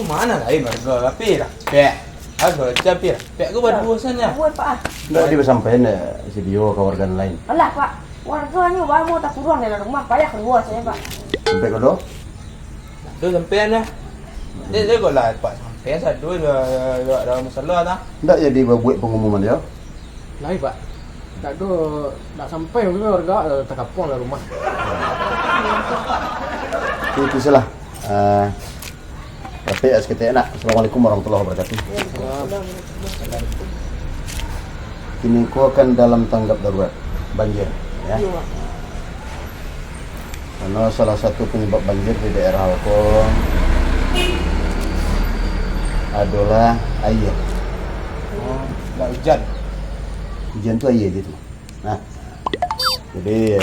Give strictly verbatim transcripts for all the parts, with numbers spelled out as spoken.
Mano lai hargo, tapi rapek. Hargo capek, rapek ko baduo sajo. Buat, Pak, ah. Ndak disampaian dek si Dio ka warga lain? Alah, Pak. Warganyo bamo takuruang dalam rumah, payah kalua sajo, Pak. Sampai ko do? Ndak do sampaian lah. Dek, dek ko lah, Pak, sampai sado, ado, ado masalah lah. Ndak jadi babuek pangumuman yo? Lai, Pak. Ndak do, ndak sampai mungkin warga, eh, takapuang dalam rumah. Itu, itu salah. Eh, Rapek saketek nak. Assalamualaikum warahmatullahi wabarakatuh. Kini ko kan dalam tanggap darurat banjir, ya. Iya, Pak. Karena salah satu penyebab banjir di daerah ko adalah aia. Oh, ndak hujan. Hujan tu aia gitu. Nah, jadi,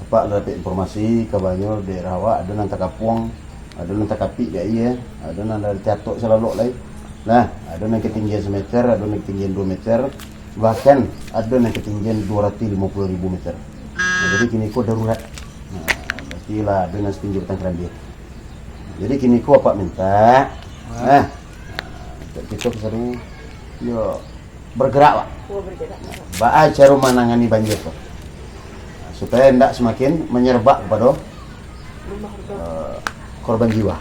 Apak lah dapek informasi, kabanyo daerah awak ado nan takapuang, ado nan takapik dek aia, ado nan dari tatok salalok lai. Nah, ado nan katinggian sameter, ado nan katinggian duo meter, bahkan ado nan katinggian duo ratuih limo puluah ribu meter. Nah, jadi kini ko darurat. Nah, berarti lah ado nan satinggi batang karambia. Jadi kini ko apak minta, nah, nah, untuak kito ka siko, yo, bergerak, Pak. Oh, bergerak. Baa caro manangani banjir tu? Supaya indak samakin manyerebak kapado, eh, korban jiwa.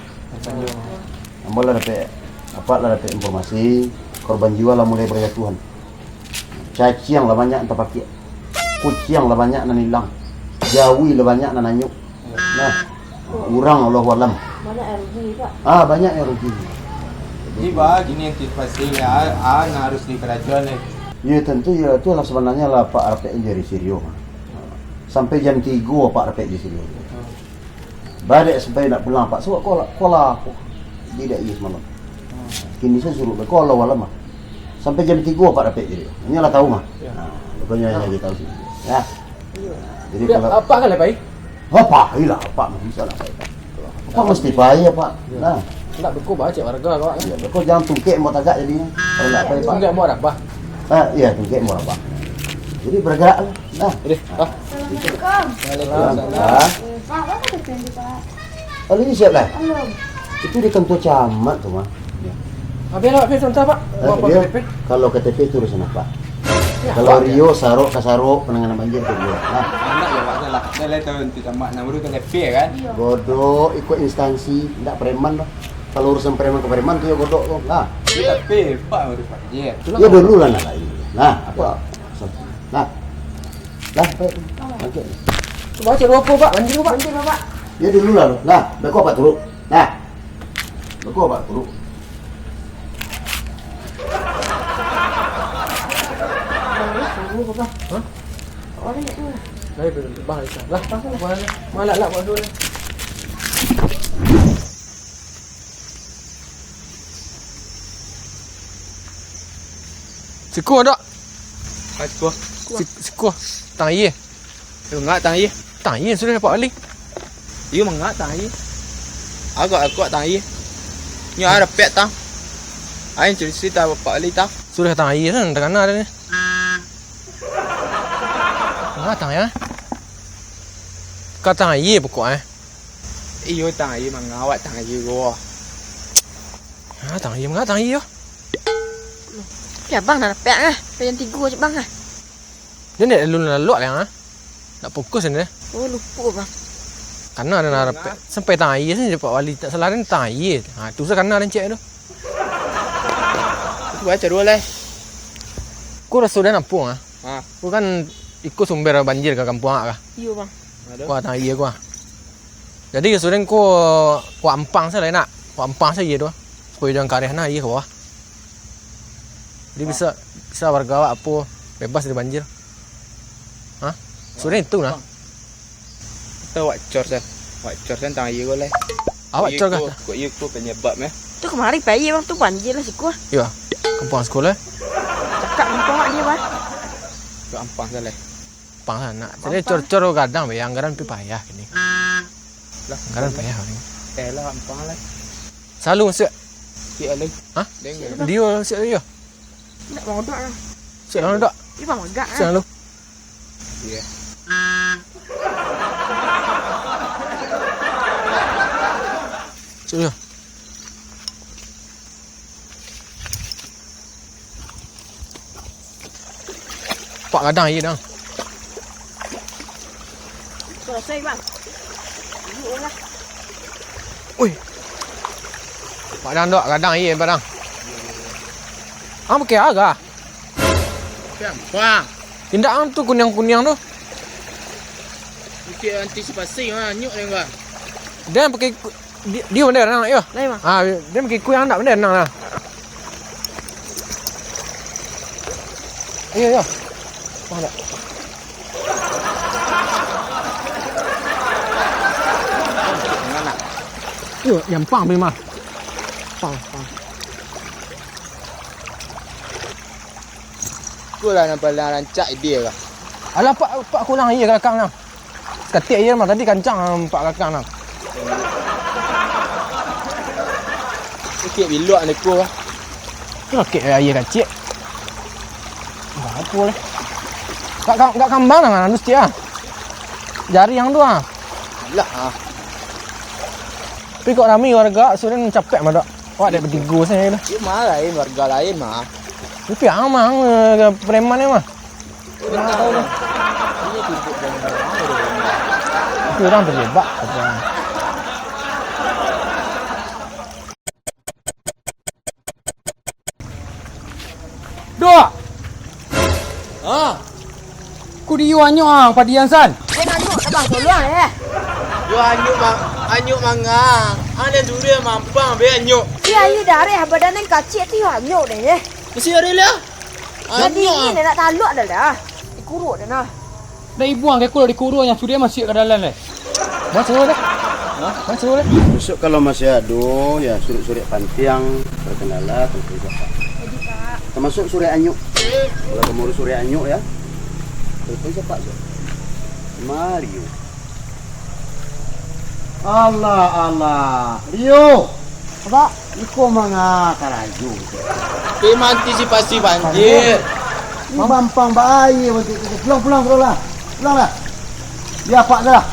Ambo lah dapek, apak lah dapek informasi, korban jiwa lah mulai bajatuahan. Caciang lah banyak nan tapakiak. Kuciang lah banyak nan ilang. Jawi lah banyak nan anyuik. Nah, urang Allahu alam. Banyak yang rugi, Pak. Ah, banyak yang rugi. Jadi, Pak, gini antisipasi, ah, ah, nan harus dikarajoan, eh. Ya, tentu ya, itulah sebenarnya lah Pak rapek jo si Dio. Sampai jam tigo Pak rapek jo si Dio. Barek sampai nak pulang, Pak. Sebab ko lah, ko lah, ko. Jadi dak iyo semalam. Kini saya suruh, ko Allahu alam lah. Sampai jam tigo Pak rapek jadi. Inyo lah tahu mah. Ya. Nah, pokoknya yang dia tahu sih. Ya. Jadi kalau apak kan lah pai? Apak, iyalah, apak mah bisa lah pai, Pak. Apak mesti pai, ya, Pak. Ya. Nah. Ndak beko baca warga kau, kan? Ya, beko jangan tungkek mau tagak jadinya. Kalau ndak pai, Pak. Tungkek mau apa? Ah, iya, tungkek mau apa? Jadi bergerak lah. Nah. Jadi, Pak. Assalamualaikum. Waalaikumsalam. Pak, apa kerjaan di Pak? Kalau ini siap lah. Belum. Itu di kantor camat tu mah. Ya. Habis lah, habis sebentar, Pak. Eh, kalau K T P itu urusan apa? Ya, kalau Pak, Rio sarok ka sarok penanganan banjir tu dia. Nah. Anak ya, Pak, salah. Dah lah tahu nanti camat, nama tu K T P ya kan? Iya. Godok ikut instansi, ndak preman lah. Kalau urusan preman ke preman tu ya godok tu. Nah. Tapi Pak urus banjir. Ya dulu lah nak lain. Nah, apa? Nah. Lah, baik. Bangkit. Cuba cek rokok, Pak. Banjir, Pak. Banjir, Pak. Ya dulu lah. Nah, beko Pak turun. Nah. Beko Pak turun. Hah? Lah, itu, Bang, Aisyah. Lah, Bang, mana? Malah lah, Pak, dulu. Siko, Dok. Siko. Siko. Tang iye. Yo, ngak tang iye. Tang iye sudah dapat bali. Iyo, mangak tang iye. Agak-agak tang iye. Nyo ada pek tang. Ain cerita bapak bali tang. Sudah tang iye kan, takana dah ni. Ngak tang iye. Ka tang iye pokok eh. Iyo, tang iye mangawat tang iye ko. Ha, tang iye, mangawat tang iye yo. Ya, bang, nak dapek ah. Payah tigo je, bang, ah. Dia nak lalu laluak lah, ha? Nak fokus ni. Oh, lupa, bang. Karena ada nak dapek. Sampai tang iye saja, Pak Wali. Tak salah, dia tang iye. Ha, tu saya kena dan cek tu. Itu baca dua lah. Ku rasa dah nampung ah. Ha. Ku kan ikut sumber banjir ke kampung ah kah? Iyo, bang. Kuah tang iye kuah. Jadi, sureng ko, ko ampang sajo lah nak. Ko ampang sajo tu. Ko iduang kareh nah, iye ko. Jadi, bisa, bisa warga awak apo, bebas dari banjir. Hah? Sureng itu nah. Atau awak cor sajo. Awak cor sajo tang iye ko lah. Awak cor kah? Ko iye ko penyebab meh. Tu kamari pai bang tu banjir lah siko. Iyo. Kampung sekolah. Cakak kampung awak dia bang. Ko ampang sajo lah. Pang lah nak. Jadi cor-cor gadang be, anggaran pi payah kini. Lah, anggaran payah kini. Eh lah, ampang lah. Selalu masuk. Siap lah. Hah? Dengar. Dia siap dia. Nak mau dok lah. Siap lah dok. Dia bang magak. Siap lah. Iya. Siap dia. Gadang aia, Dang. Selesai, Bang. Duduk lah. Ui. Pak Dang, dok, gadang aia, Pak Dang. Ang pakai aga? Gampang. Indak, ang tu kuniang-kuniang tu. Pakai antisipasi, ha, anyuik deh, Bang. Dia pakai ku-, di-, dia benda nang, yo. Lain, Bang. Ha, dia pakai kuih, ang tak benda nang lah. Iyo, iyo. Wah, dak. Yo, yang pang, Bima. Pang, pang. Ko lah nan paling rancak ide lah. Alah, Pak, Pak, kulang aia ka lakang nah. Saketek aia mah, tadi kancang, ah, Pak, ka lakang nah. Saketek bilok ni ko lah. Saketek aia kacik. Apo lah. Gak, gak, gak kambang nah, anu saketek ah. Jari ang tu ah. Alah ah. Tapi kok rami warga, sudah capek mah dak. Awak dek batigo sajo tu. Iyo mah lain, warga lain mah. Tapi ang mah, ang, eh, preman ni mah. Iyo, betul. Ini timbuk dan orang. Tapi urang tajebak, kata urang. Dok! Ha? Ku di iyo anyuik ang padian san? Jan anyuik, abang tolong eh. Yo anyuik mang-, anyuik manga. Ang nan suruah mampang be anyuik. Iyo, iyo dareh, badan nan kacik tu yo anyuik deh eh. Mesti dareh lah. Jadi anyuik ini ah. Nak taluk dah lah. Dikuruk dah nah. Dah ibuang ke kulo dikuruk yang sudah masuk ke dalam leh. Baco lah. Ha? Baco lah. Besok kalau masih ado, ya, surek-surek pantiang, perkenalan, telepon siapa? Jadi, Pak. Termasuk surek anyuk. Kalau kamu urus surek anyuk, ya, telepon siapa, Cok? Mario. Alah, alah. Rio. Apa? Iko manga karajo. Tim antisipasi banjir. Ini mampang bae bantuak tu. Pulang, pulang, pulang lah. Pulang lah. Bia apak tu lah.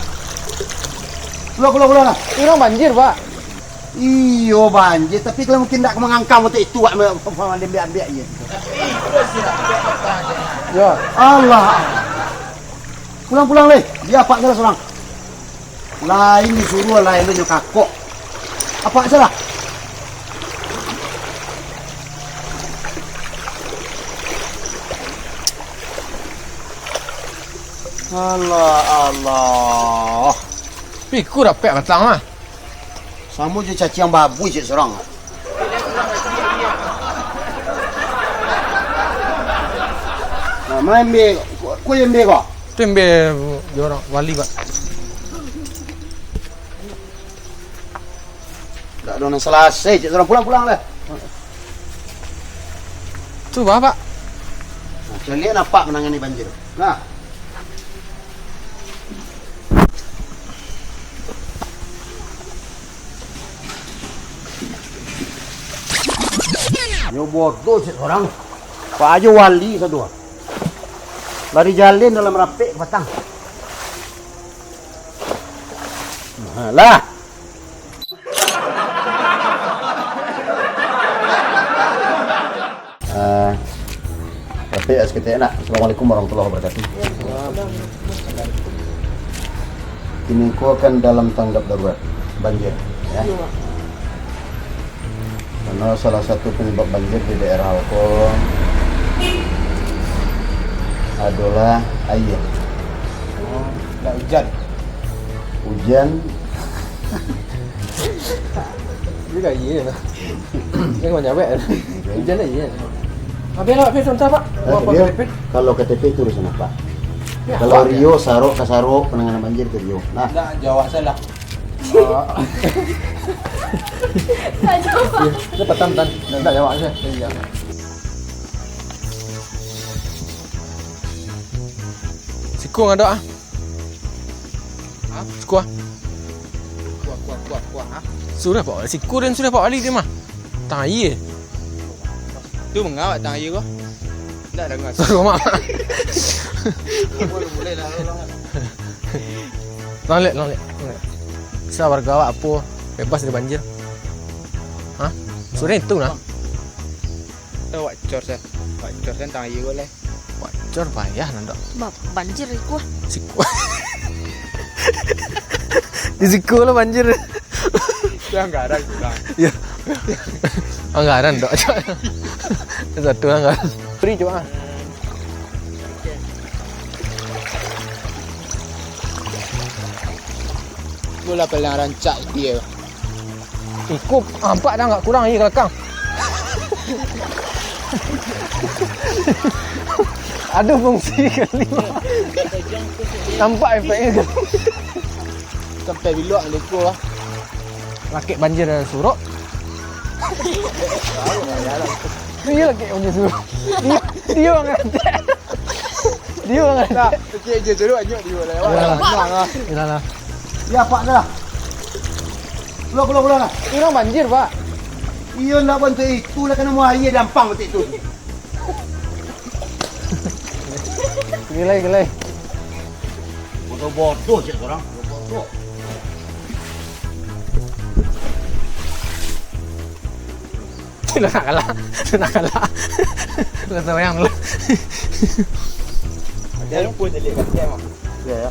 Pulang, pulang, pulang lah. Urang banjir, Pak. Iyo, banjir. Tapi kalau mungkin ndak mangangkang bantuak itu, Pak, ma-, ma-, ambiak-ambiak je. Yo. Alah. Pulang, pulang leh. Bia apak tu lah surang. Lain disuruah, lain tu nyo kakok. Apak salah? Alah, alah. Pikun dapek batang mah. Samo jo caciang babuih cek surang. Nah, main be, ku, ku yang be ko? Tu yang be, jorang, wali, Pak. Dak ado nan salasai, cek surang pulang-pulang lah. Tu, Pak, Pak. Nah, caliak nampak manangani banjir. Nah. Nyo bodoh cek surang. Pak ajo wali satu. Lari jalin dalam rapek patang. Nah, lah. Eh, tapi ya, saketek nak. Assalamualaikum warahmatullahi wabarakatuh. Kini ko kan dalam tanggap darurat banjir, ya. Karena salah satu penyebab banjir di daerah ko adalah aia. Oh, nak hujan. Hujan. Dia dah iya lah. Dia kau nyawek. Hujan dah iya. Habis lah, habis sebentar, Pak. Eh, kalau K T P itu urusan apa? Ya, kalau awak Rio, sarok ka sarok, penanganan banjir ke Rio. Nah. Dah, jawab salah. Cepat, tan, tan. Ndak jawab saja. Iya. Siko ngadok ah. Ha? Siko ah. Kuah, kuah, kuah, kuah, ha? Sudah pak, siko dan sudah pak wali dia mah. Tang aia. Tu mangawak tang aia ko. Ndak dengar. Sorry, mak. Boleh, boleh dah, tolong. Lang lek, lang lek, lang lek. Bisa warga awak apo bebas dari banjir? Hah? Sudah itu nah. Awak cor sen. Awak cor sen tang aia ko leh. Awak Dor payah nandok. Ba-, banjir iko. Siko. Di siko lah banjir. Itu anggaran kurang. Iya. Anggaran dok. Satu anggaran. Beri coba. Itulah paling rancak dia. Iko nampak dah agak kurang lagi ka balakang. Ada fungsi kali. Nampak efeknya kali. Sampai bilok liko lah. Lakek banjir dah surok. Iya lakek banjir surok. Dia, dia orang ngantek. Dia orang ngantek. Nah, kecil je jeruk anyuk dia lah. Yalah. Yalah lah. Ya, Pak, dah. Keluar, keluar, keluar lah. Ini orang banjir, Pak. Iya, ndak bantu itu lah, kena mau air dampang betul itu. Gilai, gilai. Bodoh-bodoh cek orang. Bodoh. Lah nak kalah. Lah nak kalah. Lah sembahyang dulu. Dia pun jadi kacang. Ya, ya.